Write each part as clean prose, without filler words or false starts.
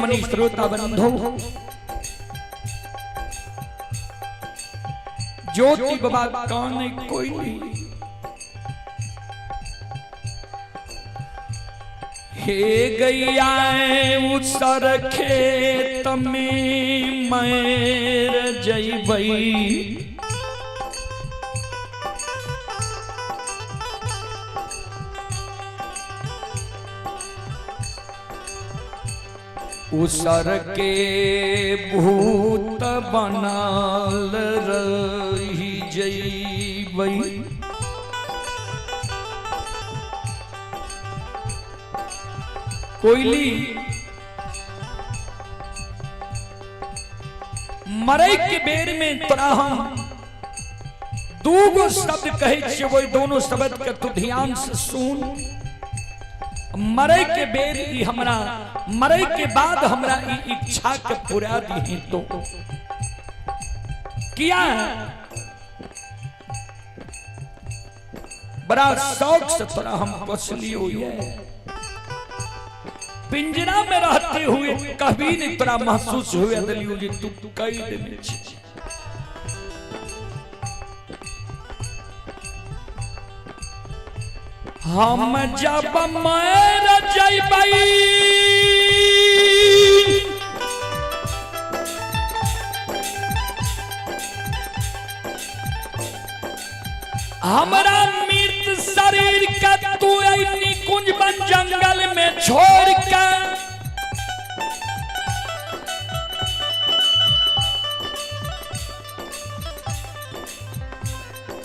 शिरोमणि श्रोता बंधु, ज्योति बाबा कान कोई नहीं। हे गैया उसर खेत में मैर जइबई, उसर के भूत बनल रही जइबई। कोयली मरे के बेर में तोरा हम दूगो शब्द कहै छियै, ओहि दोनों शब्द के तू ध्यान से सुन। मरे के बेर ई हमरा, मरे के बाद हमरा ई इच्छा के पूरा दी तो किया है। बड़ा शौक से तोरा हम पोसलियो ये, पिंजरा में रहते हुए कभी नहीं तोरा महसूस हुए दिलियो जी तू कैद में छी। हम जब मर जइबै हमरा मृत शरीर के तू निकुंज बन जंगल में छोड़ के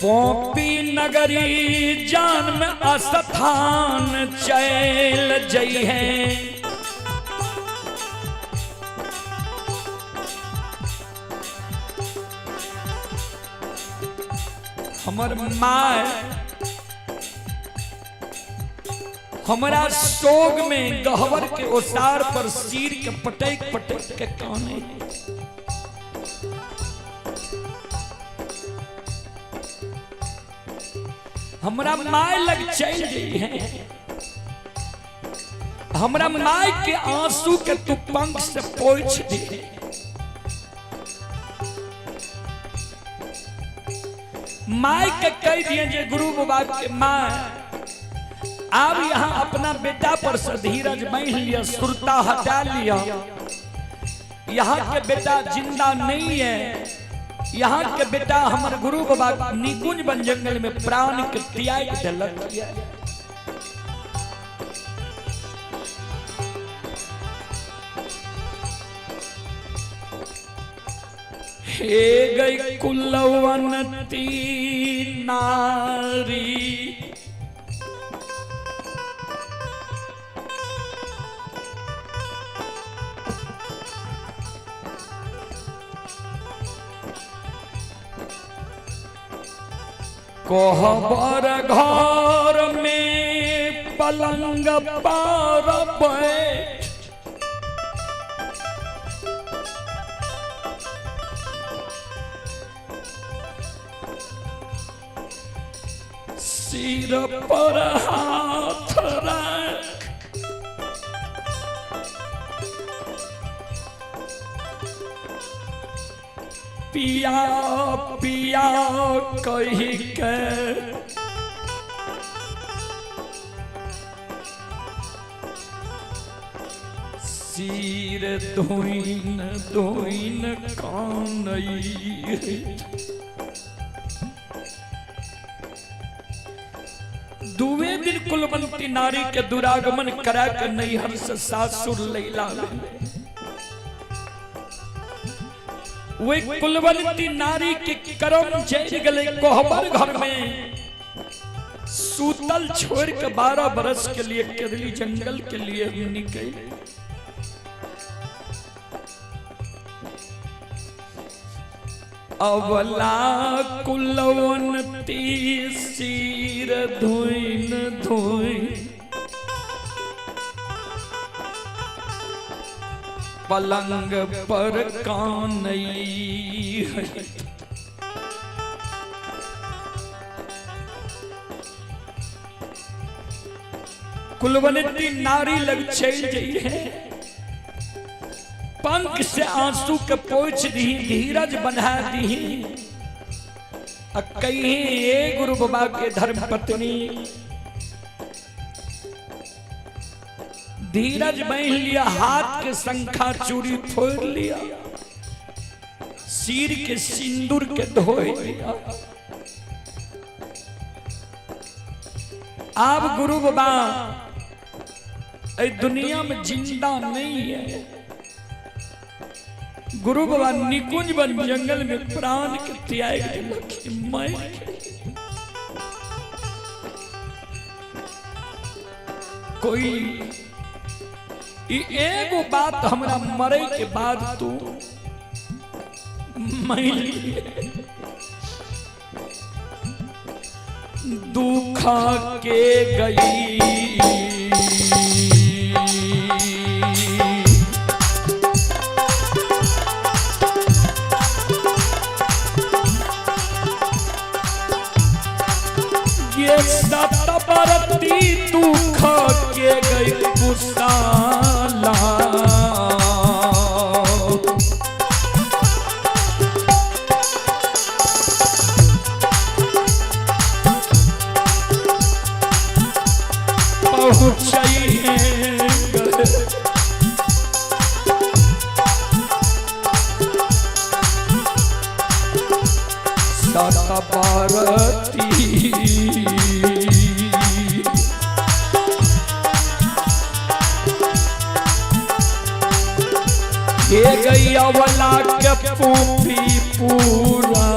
पोपी नगरी जन्म स्थान चल जई है। हमर माय हमरा शोक में गहवर के ओसार पर सिर के पटक पटक के काने। हमरा my लग चल गई है, हमरा my के आंसू के तू पंख से पोंछ दे। My के कह दिए जे गुरु बाबा के my आप यहाँ अपना बेटा पर से धीरज बांध लिया, सुरता हटा लिया। यहाँ के बेटा जिंदा नहीं है, यहाँ के बेटा हमर गुरु बाबा निकुंज बन जंगल में प्राण के त्याग देलक। हे गई कुलवंती नारी, कोहबर घर में पलंग पर बैठ सिर पर हाथ रख पिया पिया कही के सिर धोइन धोइन कानई। दुवे दिन कुलवंती नारी के दुरागमन करा के नैहर से सासुर लैला। वे कुलवंती नारी के करम जल गए कोहबर घर में सूतल छोड़ के 12 बरस के लिए केदली जंगल के लिए निकल। अवला कुलवंती सिर धोइन धोइन पलंग पर कानई है। कुलवंती नारी लग चल जई है। पंख से आंसू के पोछ दी, धीरज बना दी। आ कही ए गुरु बाबा के धर्म पत्नी, धीरज बन लिया, हाथ के शंखा चूड़ी फोड़ लिया, सिर के सिंदूर के धोए लिया। अब गुरु बाबा दुनिया में जिंदा नहीं है। गुरु बाबा निकुंज बन जंगल में प्राण के त्याग दिलक। मैं कोई एगो बात हमरा मरे के बाद तू मैं दुखा के गई। ये सतबरती दुख के गई कुशाला। पहुंचाई है सतबरती ये गैया वाला के पूपी पूरा।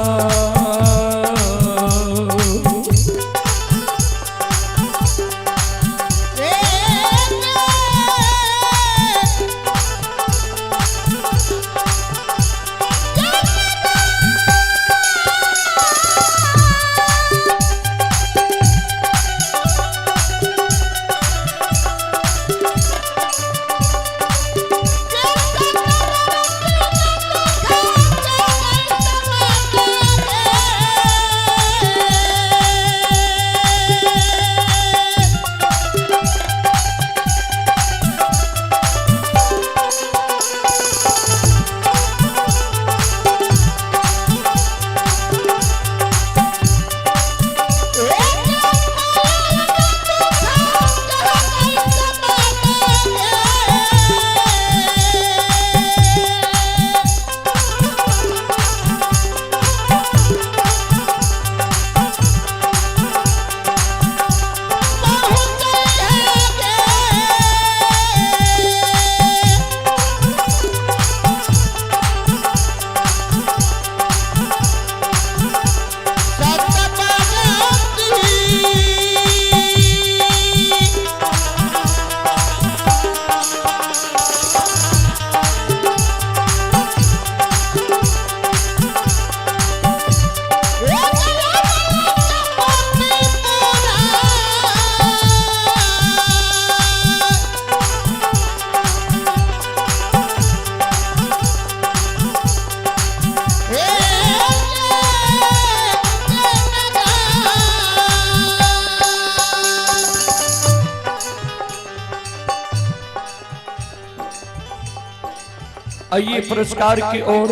आइए पुरस्कार की ओर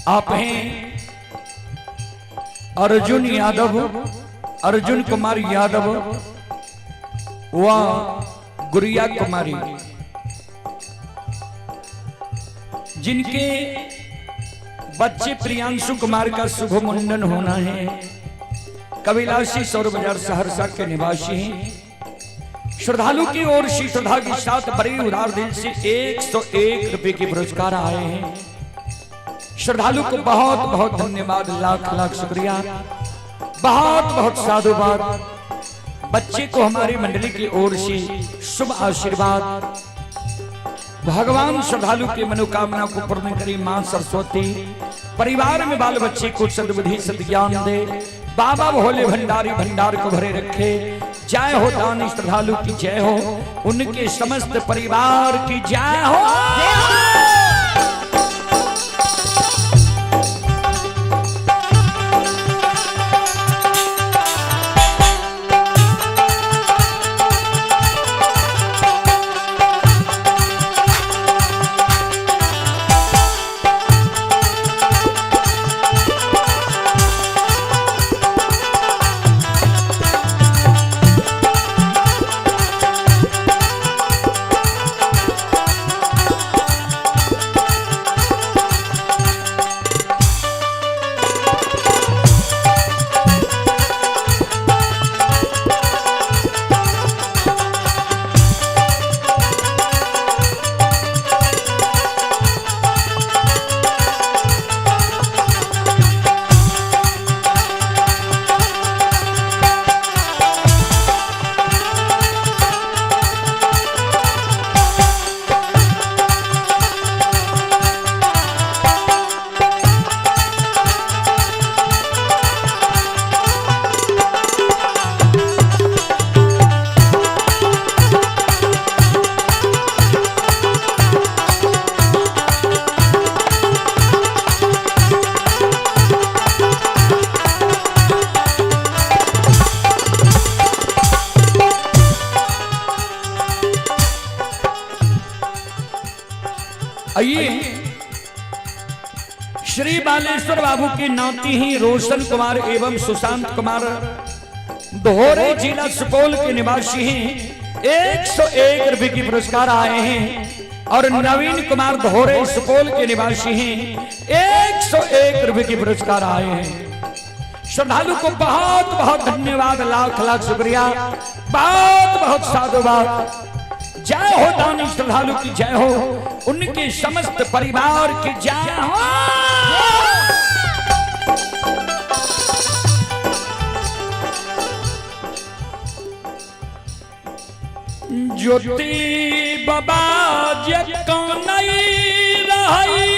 आप हैं अर्जुन यादव, अर्जुन कुमार यादव व गुड़िया कुमारी, जिनके बच्चे प्रियांशु कुमार का शुभ मुंडन होना है। कबिलासी सौर बाजार सहरसा के निवासी हैं। श्रद्धालु की ओर से श्रद्धा के साथ बड़े उदार दिल से 101 रुपए के पुरस्कार आए हैं। श्रद्धालु को बहुत बहुत धन्यवाद, लाख लाख शुक्रिया, बहुत बहुत साधुवाद। बच्चे को हमारी मंडली की ओर से शुभ आशीर्वाद। भगवान श्रद्धालु की मनोकामना को पूर्ण करे मां सरस्वती। परिवार में बाल बच्चे को सद्बुद्धि सद्ज्ञान दे। बाबा भोले भंडारी भंडार को भरे रखे। जय हो दानी श्रद्धालु की जय हो, उनके समस्त परिवार की जय हो। आइए श्री बालेश्वर बाबू की नाती ही रोशन कुमार एवं सुशांत कुमार दोहरे जिला सुपौल के निवासी हैं, 101 रुपए की पुरस्कार आए हैं। और नवीन कुमार दोहरे सुपौल के निवासी हैं, 101 रुपए की पुरस्कार आए हैं। श्रद्धालु को बहुत बहुत धन्यवाद, लाख लाख शुक्रिया, बहुत बहुत साधुवाद। जय हो दानी श्रद्धालु की जय हो, उनके समस्त परिवार की जय हो। ज्योति बाबा जे कनई रही,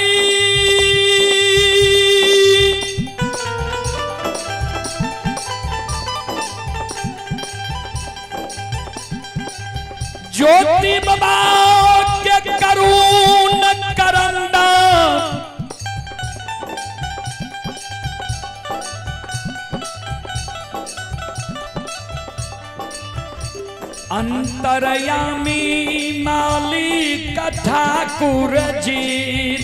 ज्योति बाबा के करुण करंदा, अंतरयामी मालिक ठाकुर जी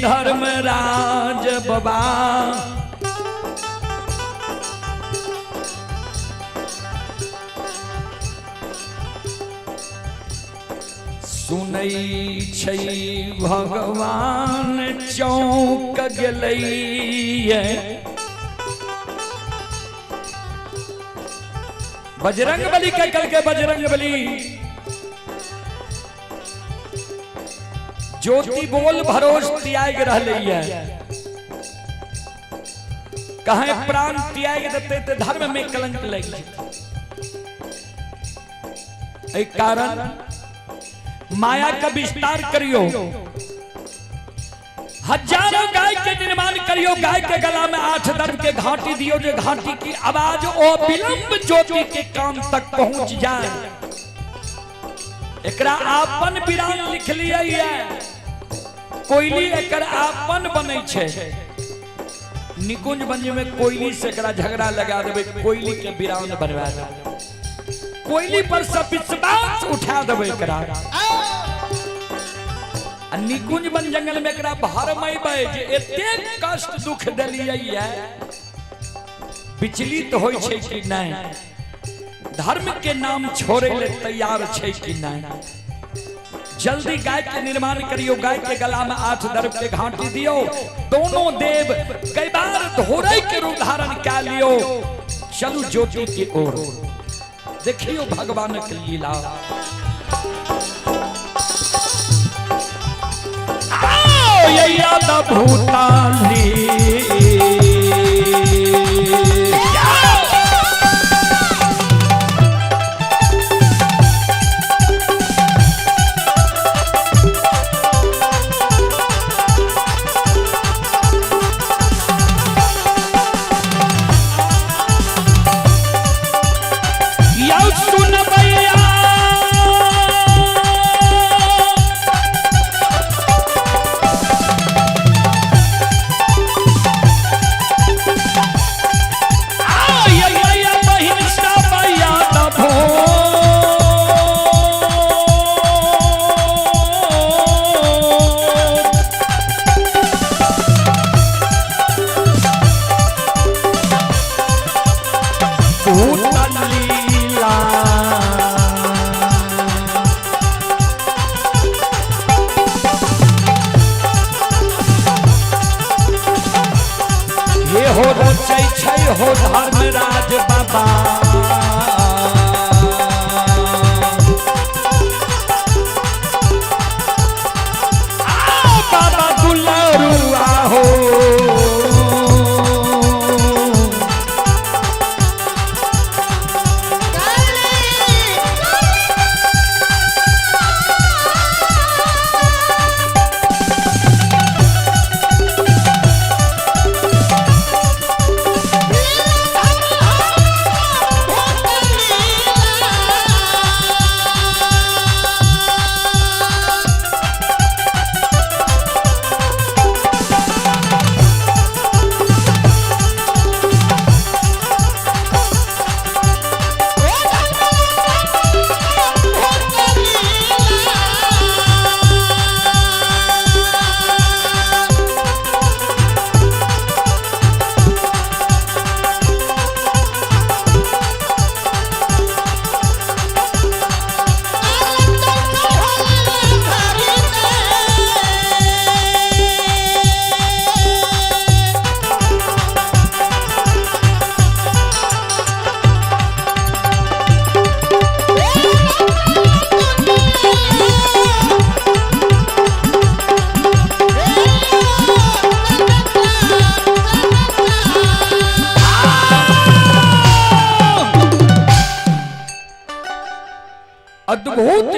धर्मराज बाबा। सुनै छै भगवान चौंक गेलैये, बजरंग बली के कल के बजरंग बली। ज्योति बोल भरोस त्याग रहलैये, कहे प्राण त्याग देते ते धर्म में कलंक लग जेतै। एहि कारण माया का विस्तार करियो, हजारों गाय के निर्माण करियो, गाय के गला में 8 दर्द के घाटी दियो, जो घाटी की आवाज ओ विलंब ज्योति के कान तक पहुंच जाए। एकरा आपन विराम लिख लिया है, कोयली एकर आपन बनै छै। निकुंज बंज में कोयली से एकरा झगड़ा लगा देबै, कोयली के विराम बनवा देबै, कोयली पर सब विश्वास उठा देबै एकरा। आ निकुंज वन जंगल में एकरा भरमेबै जे एतेक कष्ट दुख देलियै है, विचलित होइ छै कि नहि, धर्म के नाम छोड़े ले तैयार छै कि नहि। जल्दी गाय के निर्माण करियो, गाय के गला में 8 दर्भ के घाटी दियो, दोनों देव कई बार धोरे के रूप धारण कर लियो, चलू ज्योति की ओर, देखियो भगवान की लीला। आओ याद भूताली, यौ सुन भैया, लीला। हे हो रचै छै हो धर्मराज बाबा, आओ बाबा दुलरुआ हो। Oh!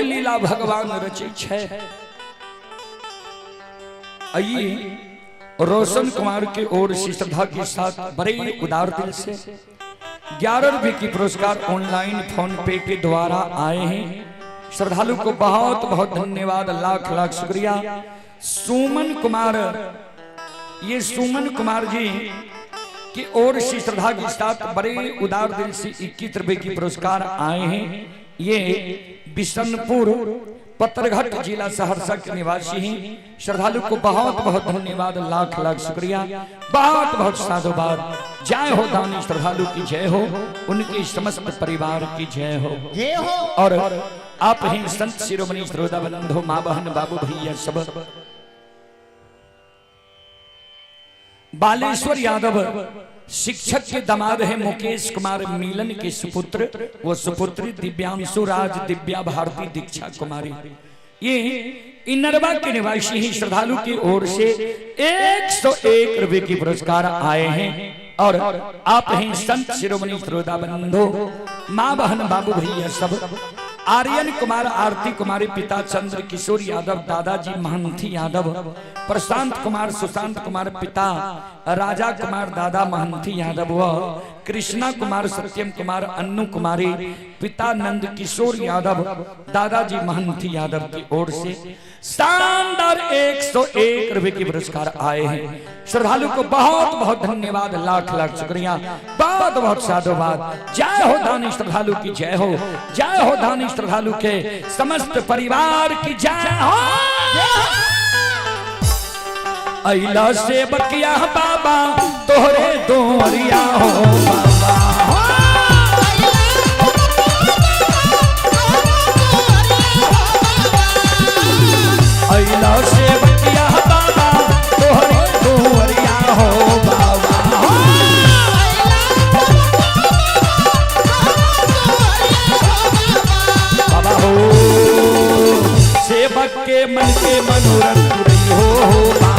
लीला भगवान रचै छै। आइए रोशन कुमार की ओर से श्रद्धा के साथ बड़े उदार दिल से 11 रुपए की पुरस्कार ऑनलाइन फोन पे के द्वारा आए हैं। श्रद्धालु को बहुत बहुत धन्यवाद, लाख लाख शुक्रिया। सुमन कुमार, ये सुमन कुमार जी की ओर से श्रद्धा के साथ बड़े उदार दिल से 21 रुपए की पुरस्कार आए हैं। ये बिशनपुर पत्थरघट जिला सहरसा के निवासी हैं। श्रद्धालु को बहुत बहुत धन्यवाद, लाख लाख शुक्रिया, बहुत बहुत साधुवाद। जय हो दानी श्रद्धालु की जय हो, उनके समस्त परिवार की जय हो। जय हो। और आप ही संत शिरोमणि श्रोता बंधु, माँ बहन बाबू भैया सब, बालेश्वर यादव शिक्षक के दामाद है मुकेश कुमार मिलन के सुपुत्र वो सुपुत्री दिव्यांशु राज दिव्या भारती दीक्षा कुमारी, ये इनरवा के निवासी ही श्रद्धालु की ओर से 101 रुपए की पुरस्कार आए हैं। और आप ही संत शिरोमणि श्रोता बंधु, माँ बहन बाबू भैया सब, आर्यन कुमार आरती कुमारी पिता चंद्र किशोर यादव दादाजी महंती यादव, प्रशांत कुमार सुशांत कुमार पिता राजा कुमार दादा महंती यादव व कृष्णा कुमार सत्यम कुमार अन्नू कुमारी पिता नंद किशोर यादव दादाजी महंती यादव की ओर से शानदार 101 रुपए के पुरस्कार आए हैं। श्रद्धालु को बहुत बहुत धन्यवाद, लाख लाख शुक्रिया, बहुत बहुत साधुवाद। जय हो दानी श्रद्धालु की जय हो, जय हो दानी श्रद्धालु के समस्त परिवार की जय हो। अइला से बकिया बाबा तोहरे दोरिया हो बाबा हो। अइला से बकिया बाबा तोहरे दोरिया हो बाबा हो। बाबा हो सेवक के मन के मनोरथ पुरई हो बाबा।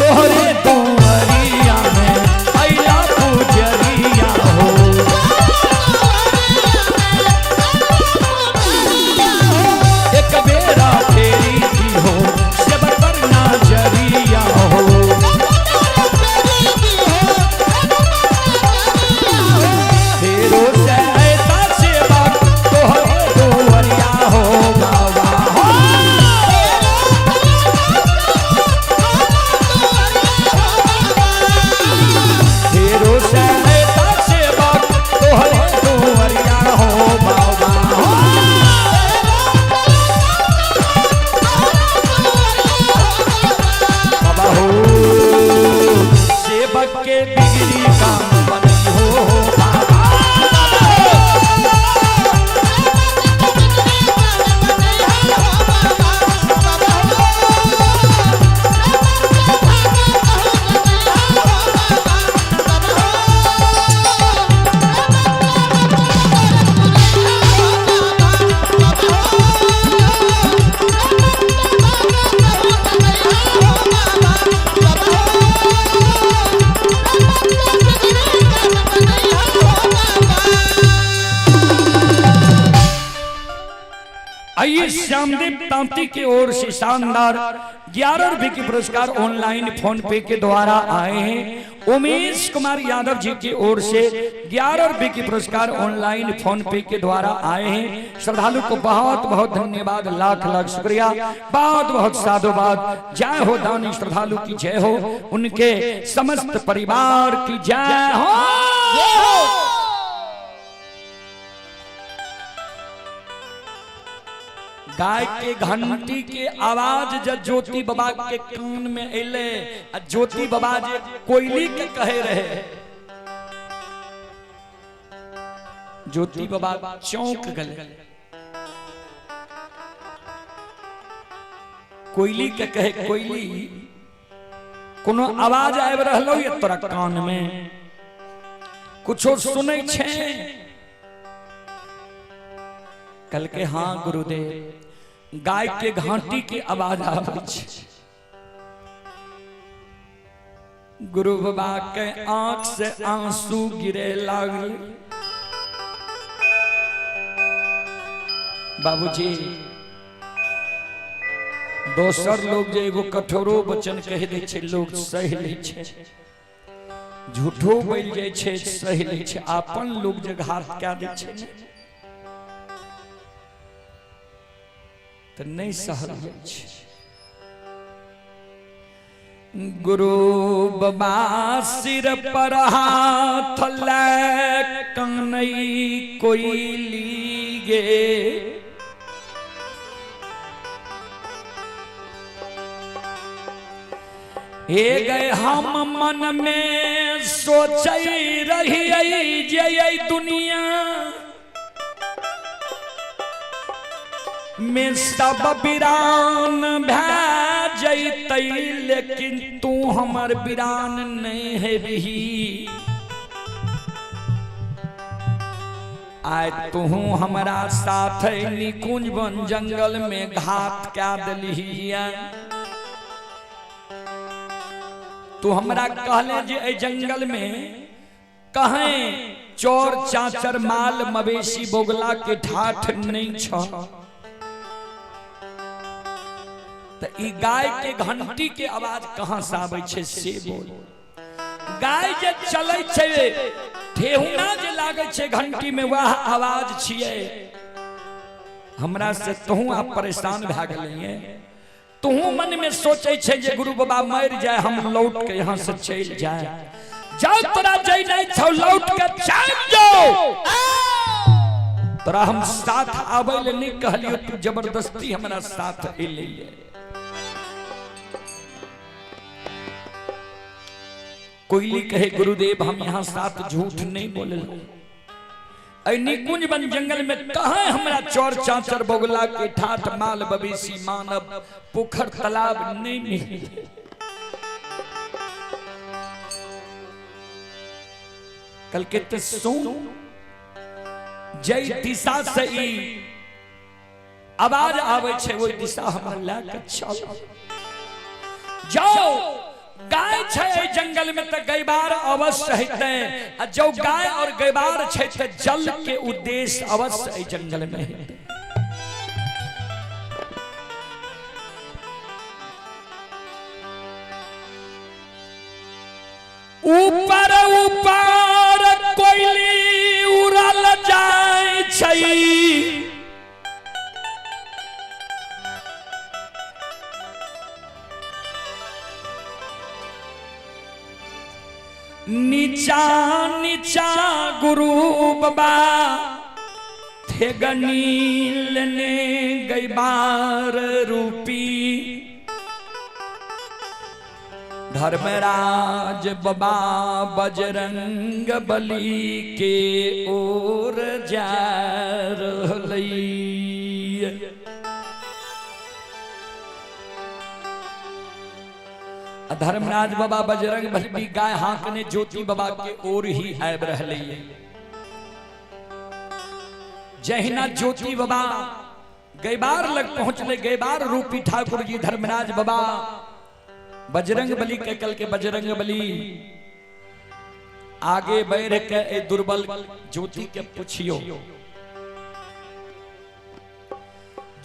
तोहरे दुआरिया में अइला पुजरिया हो। एक बेरा फेरी की हो सेवक पर नजरिया हो। फेरो से ऐसा सेवक तोहरे दुआरिया हो बाबा हो। फेरो से ऐसा सेवक तोहरे दुआरिया हो बाबा हो। बाबा हो सेवक के बिगड़ी काम बनी हो बाबा। आइए श्यामदेव तांती की ओर से शानदार 11 रुपए के पुरस्कार ऑनलाइन फोन पे के द्वारा आए हैं। उमेश कुमार यादव जी की ओर से 11 रुपए के पुरस्कार ऑनलाइन फोन पे के द्वारा आए हैं। श्रद्धालु को बहुत बहुत धन्यवाद, लाख लाख शुक्रिया, बहुत बहुत साधुवाद। जय हो दानी श्रद्धालु की जय हो, उनके समस्त परिवार की जय हो। गाय के घंटी के आवाज जब ज्योति बाबा के कान में अले, आ ज्योति बाबा जे कोयली के कहे रहे, ज्योति बाबा चौंक गए। कोयली के कहे, कोयली कोनो आवाज आबि रहलो ये तोरा कान में, कुछो सुनै छे? कल के हाँ गुरुदेव। गाय के घंटी के आवाज आबै छै। गुरु बाबा के आंख से आंसू गिरे लागल। बाबूजी, दोसर लोग जे एगो कठोरो वचन कहि दै छै, लोग सहि लै छै, झूठो बोलि जाइ छै, सहि लै छै। अपन लोग जे घात कए दै छै ने, तऽ नहि सहल जाइ छै। गुरु बाबा सिर पर हाथ लए कनै कोइली गे, हे गए, हम मन में सोचै रहियै जे एहि दुनिया में सब बिरान भए जैतै, लेकिन तू हमर बिरान नहीं हेबही। आइ तूहू हमरा साथ निकुंज वन जंगल में घात कए देलही। तू हमरा कहले जे एहि जंगल में कहें चोर चाचर माल मवेशी बोगला के ठाठ नहीं छ, त ई गाय के घंटी के आवाज कहाँ से आबै छै से बोल। गाय जे चलै छै, ठेहुना जे लागै छै घंटी में, वह आवाज छियै। हमरा से तोहू आप परेशान भए गेलियै। तोहू मन में सोचै छै जे गुरु बाबा मरि जाए, हम लौट के यहाँ से चलि जाए। जाओ, तोरा जई नहीं छौ, लौट के चल जाओ। तोरा हम साथ आबै ले नहीं कहलियो, तू जबरदस्ती हमरा साथ एलियै। कोयली कहे, गुरुदेव, हम यहाँ साथ झूठ नहीं बोले। निकुंज वन जंगल में कहाँ हमरा चोर चाचर बगुला के ठाठ, माल बवेशी, मानव, पोखर तालाब नहीं मिले। कल के ते सुन, जय दिशा से ई आवाज आवे छै, ओहि दिशा हमरा लए के चल जाओ। गाय छै एहि जंगल में तऽ गैबार अवश्य हेतै, आ जो गाय और गैबार छै तऽ जल के उद्देश्य अवश्य एहि जंगल में हेतै। ऊपर ऊपर कोयली उड़ल जाय छै, नीचा नीचा गुरु बाबा ठेगनी लेने गैबार रूपी धर्मराज बाबा बजरंग बली के ओर जा रहलै। धर्मराज बाबा बजरंग बली गाय हाँकने ज्योति बाबा के ओर ही आबि रहलै। जहिना ज्योति बाबा गैबार लग पहुंचले, गैबार रूपी ठाकुर जी धर्मराज बाबा बजरंग बली के कल के, बजरंग बली, आगे बढ़ के ए दुर्बल ज्योति के पूछियो।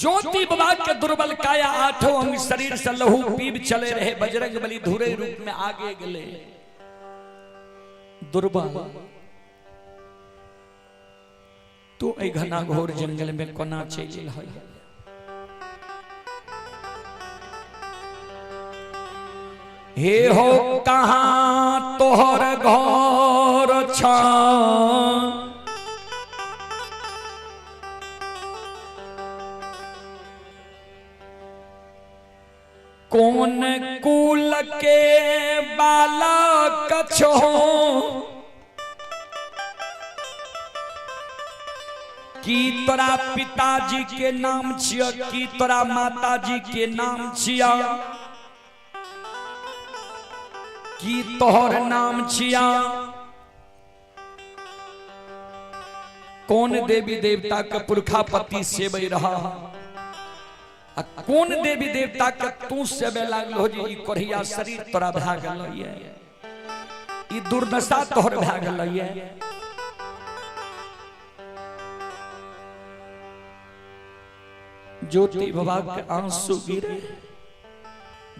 ज्योति बाबा के दुर्बल काया, आठों अंग शरीर से लहू पीब चले रहे। बजरंग बली धुरे रूप में आगे गले। दुर्बल, तू ए घना घोर जंगल में कोना चलि है? हे हो, कहाँ तोहर घर छ? कोन कुल के बालक छो? की तोरा पिताजी के नाम छिय? की तोरा माताजी के नाम छिय? की तोहर नाम छिया? कौन देवी देवता के पुरखा पति सेबै रहा? आ कोन देवी देवता के तू सेवे लागल हो जे ई कोढ़िया शरीर तोरा भए गेल ये, ई दुर्दशा तोहर भए गेल ये। ज्योति बाबा के आंसू गिरे,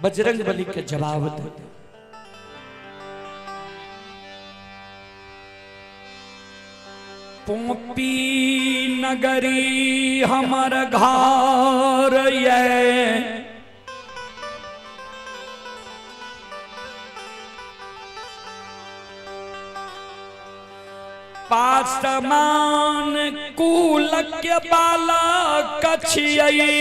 बजरंग बली के जवाब दे। पोपी नगरी हमर घर ये, पासमान कुल के बालक छियै,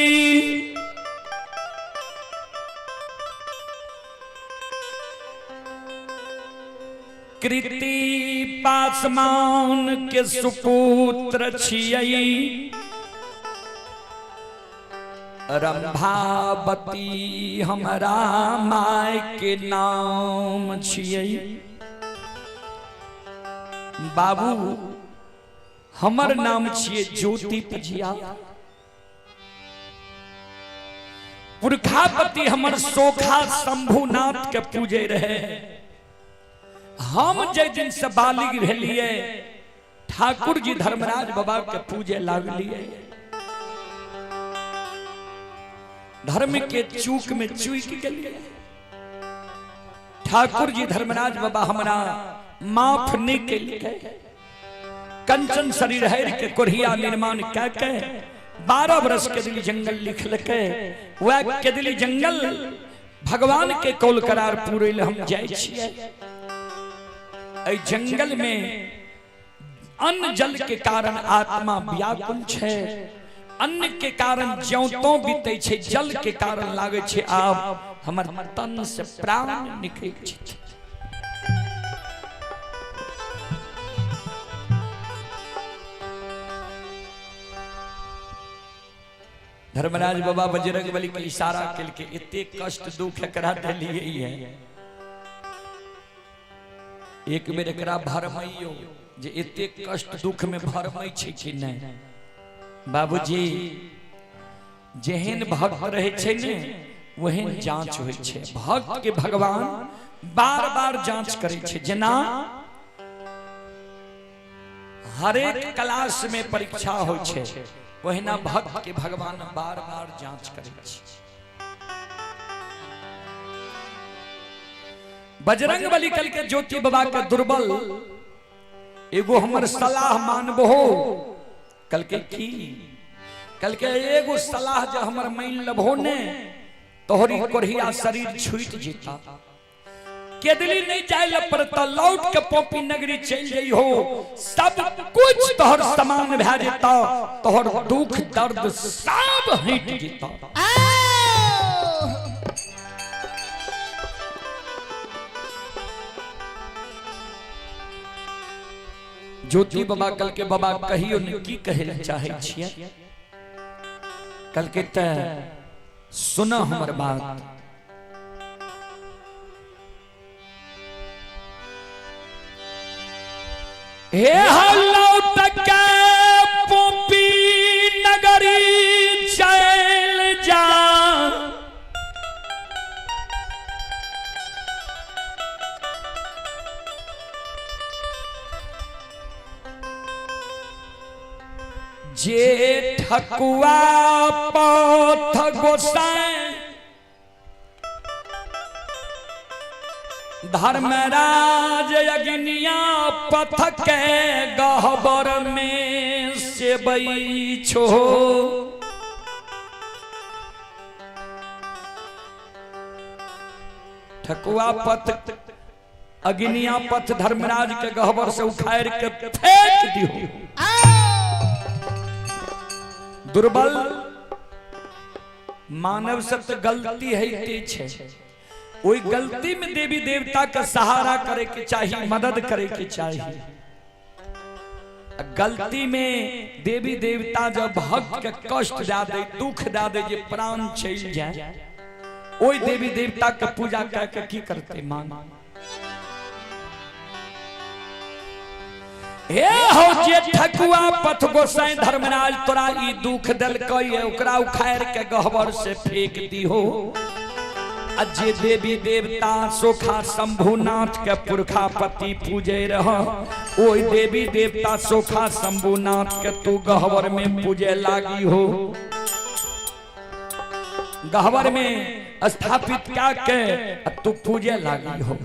कृति पासमान के सुपुत्र छियै, रंभावती हमरा my के नाम छियै। बाबू हमर नाम छियै ज्योति पजिया, पुरखापति हमर सोखा शंभुनाथ के पूजे रहे। हम जे दिन से बालिग भेलिए ठाकुर जी धर्मराज बाबा के पूजे लागलिए। धर्म के चूक में चूक गेलिए। ठाकुर जी धर्मराज बाबा हमरा माफ नहीं केलकै। कंचन शरीर हर के कोढ़िया निर्माण कै के 12 वर्ष के दिली जंगल लिखलकै। वह के दिली जंगल भगवान के कौल करार पूरे ले हम जाय छियै। एहि जंगल में अन्न जल के कारण आत्मा व्याकुल छै, अन्न के कारण ज्यों तो बीते छै, जल के कारण लागे छै आब हमर तन से प्राण निकल छै। धर्मराज बाबा बजरंग बली के इशारा केलके, एते कष्ट दुख एकरा देलिए है, एक बेर एकरा भरमैयो जे एते कष्ट दुख में भरमै छै कि नहीं। बाबूजी जेहन भक्त रहे छै ने ओहन जांच होइ छै। भक्त के भगवान बार बार जांच करै छै। जेना हरेक क्लास में परीक्षा होइ छै ओहिना भक्त के भगवान बार बार जांच करै छै। बजरंग बली कल के ज्योति बाबा के दुर्बल एगो हमर सलाह मानबो। कल के की? कल के एगो सलाह जे हमर मान लेबहो ने तोहरी कोढ़िया शरीर छूट जेता, केदली नहीं जाय ल पड़ता, लौट के पोपी नगरी चल जाइ हो, सब कुछ तोहर समान भए जेता, तोहर दुख दर्द सब हट जेता। ज्योति बाबा कल के बाबा कहियो ने की कहे ल चाहे छियै। कल के त सुन हमर बात, हे लौट के पोपी नगरी चल जा, जे ठकुआ पथ गोसाई धर्मराज अग्निया पथ के गहबर में सेबई छो। ठकुआ पथ अग्निया पथ धर्मराज के गहबर से उखाड़ के फेंक दियो। दुर्बल मानव से तो गलती है छै, ओई गलती में देवी देवता का सहारा करे के चाहिए, मदद करे के चाहिए। गलती में देवी देवता जब भक्त के कष्ट दे दे, दुख दे दे, जे प्राण चल जाए, ओई देवी देवता के पूजा करके की करते मान। हे हो जे ठकुआ पथ गोसाई धर्मराज तोरा ई दुख देलकै ओकरा उखाड़ के गहबर से फेंक दीहो। आ जे देवी देवता सोखा शंभुनाथ के पुरखा पति पूजे रह, ओहि देवी देवता सोखा शंभुनाथ के तू गहबर में पूजे लागी हो। गहबर में स्थापित क्या के तू पूजे लागी हो।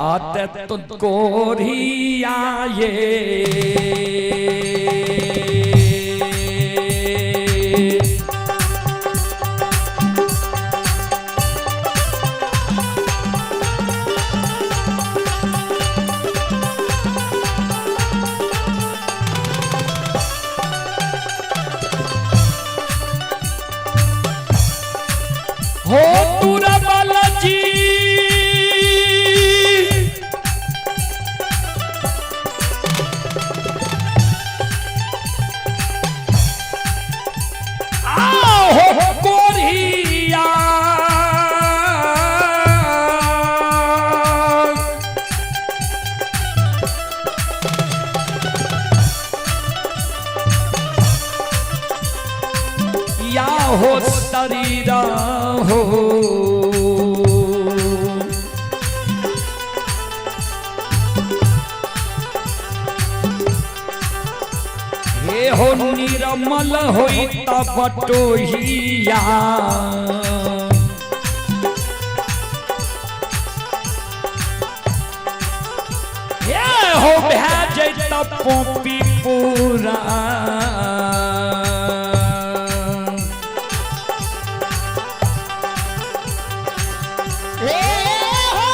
आते तो कोरिया ये हो तुरा बालाजी आओ कोरिया या हो शरीर हो हे हो निरमल होई तबटोहिया हे हो भै जैत पोपी पूरा। हे हो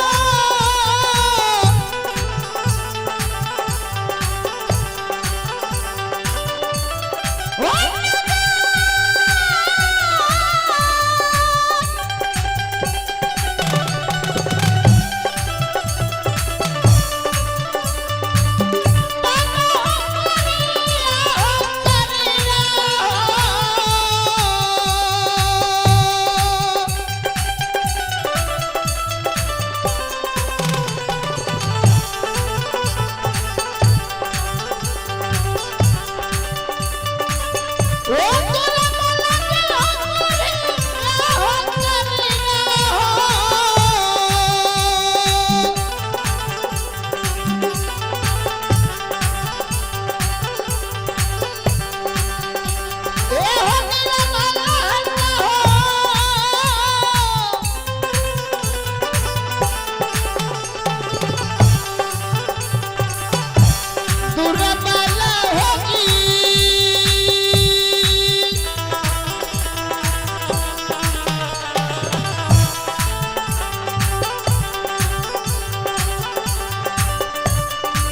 दुर्बल होगी।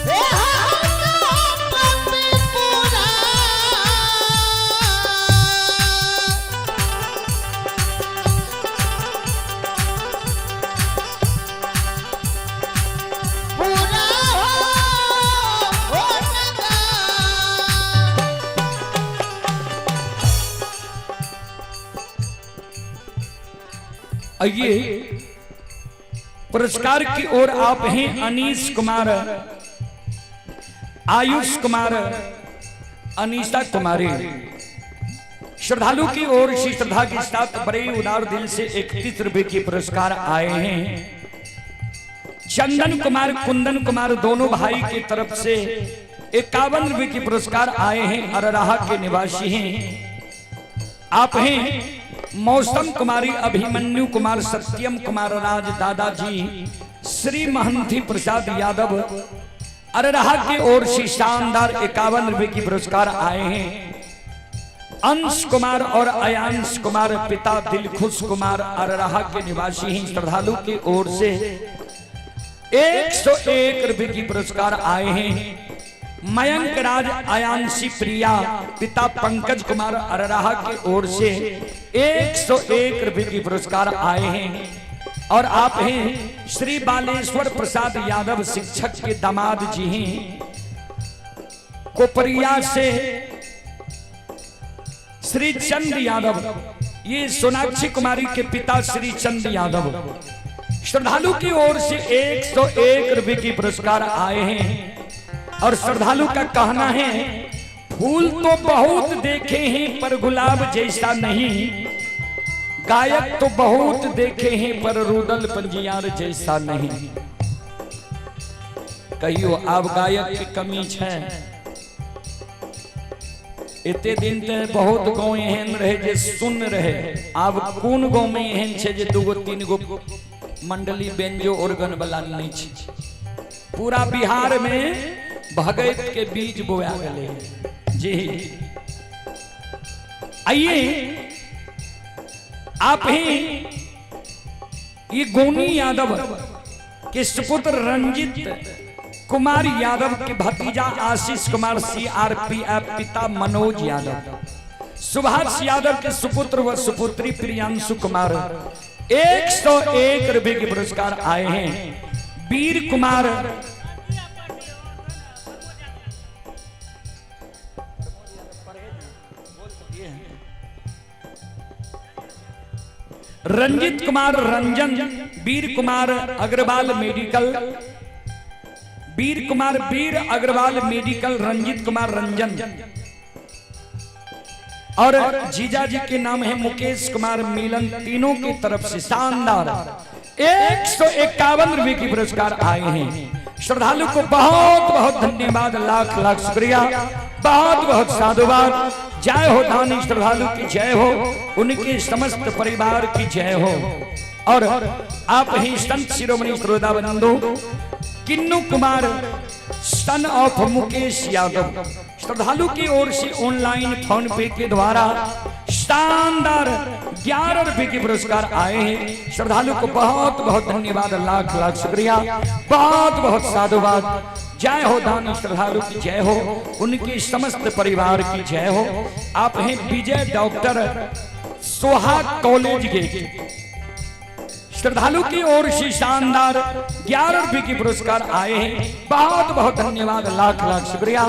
हे पूरा पूरा हो नगा। आइए पुरस्कार की ओर आप हैं अनीश कुमार, आयुष कुमार, अनीता कुमारी। श्रद्धालु की ओर से श्रद्धा के साथ बड़े उदार दिल से 31 रुपए के पुरस्कार आए हैं। चंदन कुमार, कुंदन कुमार दोनों भाई की तरफ से 51 रुपए के पुरस्कार आए हैं। अरराहा के निवासी हैं आप हैं मौसम कुमारी, अभिमन्यु कुमार, सत्यम कुमार राज, दादाजी श्री महंती प्रसाद यादव अरराहा की ओर से शानदार 51 रुपए की पुरस्कार आए हैं। अंश कुमार और अयांश कुमार पिता दिलखुश कुमार अरराहा के निवासी हैं। श्रद्धालु की ओर से 101 रुपए की पुरस्कार आए हैं। मयंक राज, अयांशी प्रिया पिता पंकज कुमार अरराहा की ओर से 101 रुपए की पुरस्कार आए हैं। और आप हैं श्री बालेश्वर प्रसाद यादव शिक्षक के दामाद जी हैं। कोपरिया से श्री चंद यादव, ये सोनाक्षी कुमारी के पिता श्री चंद यादव श्रद्धालु की ओर से 101 रुपए की पुरस्कार आए हैं। और श्रद्धालु का कहना है, फूल तो बहुत देखे हैं पर गुलाब जैसा नहीं, गायक तो बहुत देखे हैं पर रुदल पंजियार जैसा नहीं। कहियो आब गायक के कमी छै? एते दिन ते बहुत गांव एहन रहे जे सुन रहे, आब कोन गांव में एहन छै जे दूगो तीन गो मंडली बेंजो ऑर्गन वाला नहीं छै? पूरा बिहार में भगत के बीज बोया गए जी। आइए आप ही ये गोनी यादव के सुपुत्र रंजित कुमार यादव के भतीजा आशीष कुमार सीआरपीएफ, पिता मनोज यादव, सुभाष यादव के सुपुत्र व सुपुत्री प्रियांशु कुमार 101 रुपए के पुरस्कार आए हैं। वीर कुमार रंजित कुमार रंजन, वीर कुमार अग्रवाल मेडिकल, वीर कुमार वीर अग्रवाल मेडिकल, रंजित कुमार रंजन और जीजा जी के नाम है मुकेश कुमार मिलन, तीनों की तरफ से शानदार 151 रुपए की पुरस्कार आए हैं। श्रद्धालु को बहुत बहुत धन्यवाद, लाख लाख शुक्रिया, बहुत बहुत साधुवाद। जय हो दानी श्रद्धालु की जय हो, उनके समस्त परिवार की जय हो। और आप ही संत शिरोमणि श्रोता बंधु किन्नू कुमार सन ऑफ मुकेश यादव श्रद्धालु की ओर से ऑनलाइन फोन पे के द्वारा शानदार 11 रुपए के पुरस्कार आए हैं। श्रद्धालु को बहुत बहुत धन्यवाद, लाख लाख शुक्रिया, बहुत बहुत साधुवाद। जय हो दानी श्रद्धालु की जय हो, उनके समस्त परिवार की जय हो। आप हैं विजय डॉक्टर सोहा कॉलेज गेट श्रद्धालु की ओर से शानदार 11 रुपए के पुरस्कार आए हैं। बहुत बहुत धन्यवाद, लाख लाख शुक्रिया,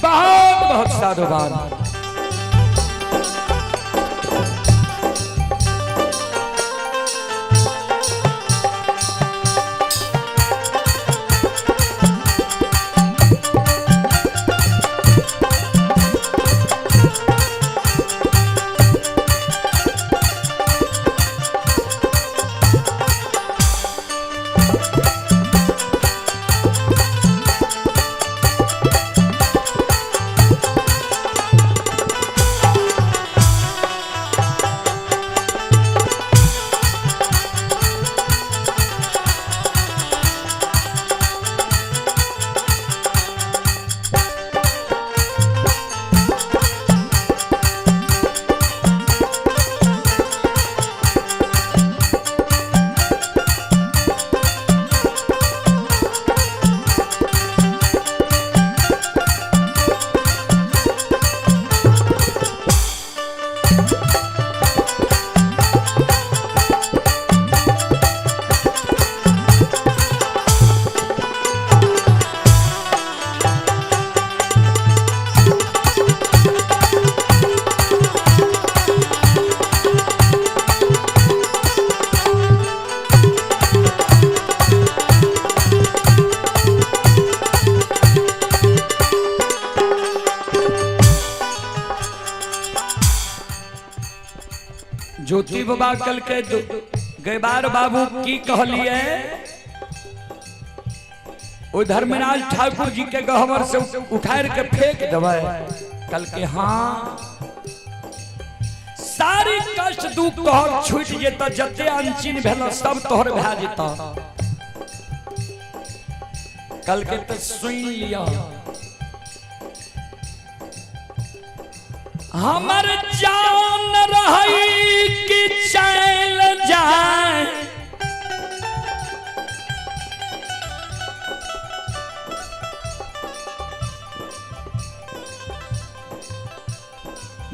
बहुत बहुत साधुवाद। ज्योति बाबा कल के गैबार बाबू की कहलिए, ओ धर्मराज ठाकुर जी के गहवर से उठार के फेंक देवे। कल के हाँ, सारी कष्ट दुख तोहर छूट जेता, जते अनचिन भेल सब तोहर भए जेता। कल के तो सुन लिया, हमर जान रही कि चल जाए,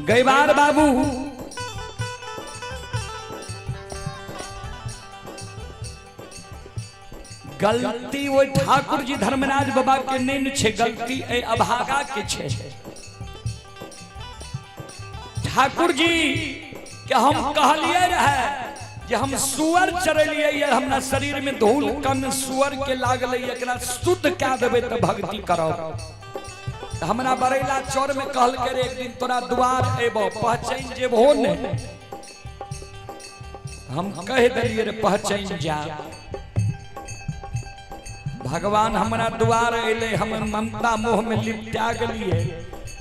गैबार बाबू गलती वो ठाकुर जी धर्मराज बाबा के नहीं छे, गलती ए अभागा के छे। ठाकुर जी के हम कहलिए रहे जे हम सुअर चरेलिए, हमरा शरीर में धूल कन सुअर के लागल, एकरा शुद्ध कए देबै तऽ भक्ति करब। हमरा बरैला चौर में कहलकै रे एक दिन तोरा दुआर एबो पहचान जेबहो ने। हम कह दिलियै रे पहचान जा। भगवान हमरा दुआर अयलै, हम ममता मोह में लिपटा गेलियै,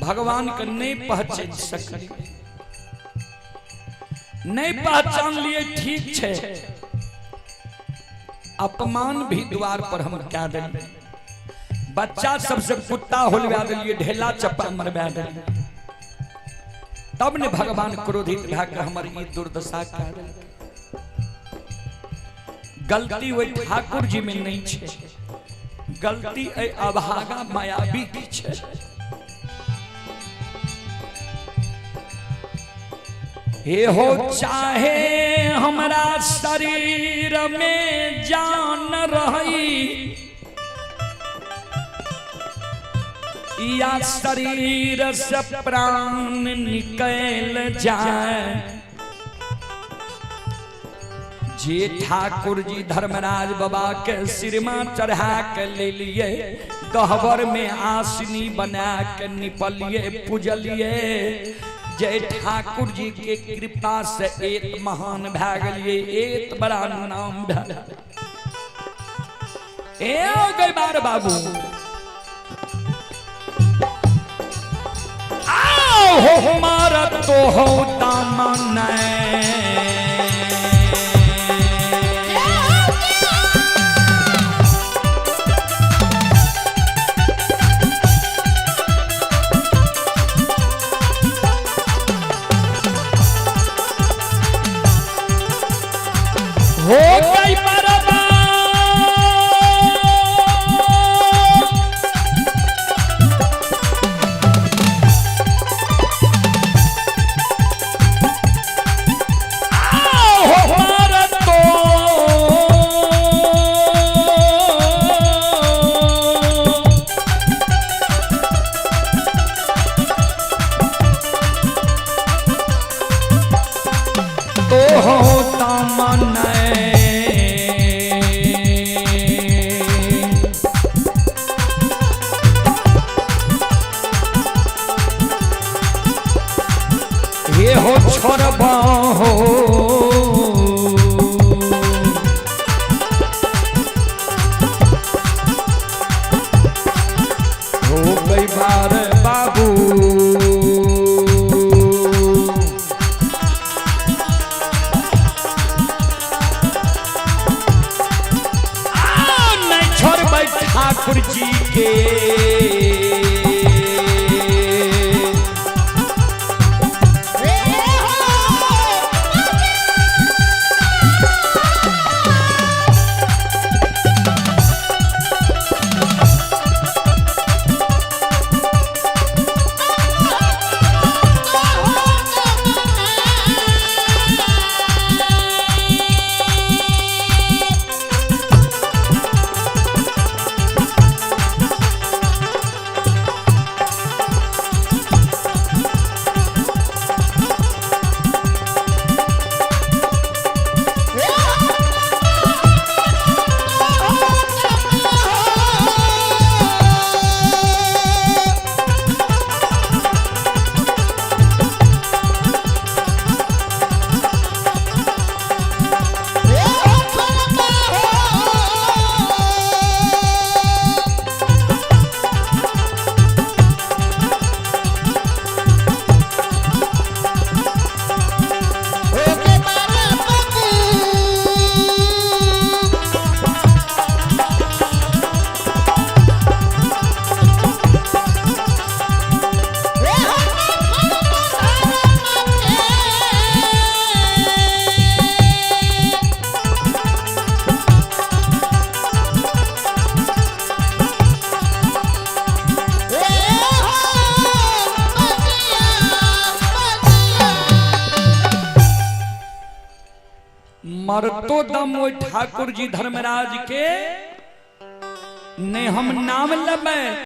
भगवान के नहीं पहचान सकलियै, नहीं पहचान लिए। ठीक छै, अपमान भी द्वार पर हम कह दिलियै, बच्चा सबसे कुत्ता होलवा दिलियै, ढेला चप्पा मरवा दिलियै, तब ने भगवान क्रोधित भए के हमर ई दुर्दशा कह देलकै। गलती ओहि ठाकुर जी में नहीं छै, गलती एहि अभागा मायावी की छै। हे हो चाहे हमरा शरीर में जान रही या शरीर से प्राण निकल जाए, जे ठाकुर जी धर्मराज बाबा के सिरमा चढ़ा के ले लिए, गहबर में आसनी बना के निपलिए पूजलिए, जय ठाकुर जी के कृपा से एक महान भए गेलिए, एक बड़ा नाम भए ए गई बार बाबू। आओ हो हमारा तो हो दामन हो गई बर्बाद। आओ हमारा तो तो होता मन ये हो छोड़बा हो हो गई बार बाबू। आ, नहीं छोड़बै ठाकुर जी के। मरतो दम ओहि ठाकुर जी धर्मराज के ने हम नाम लेबै।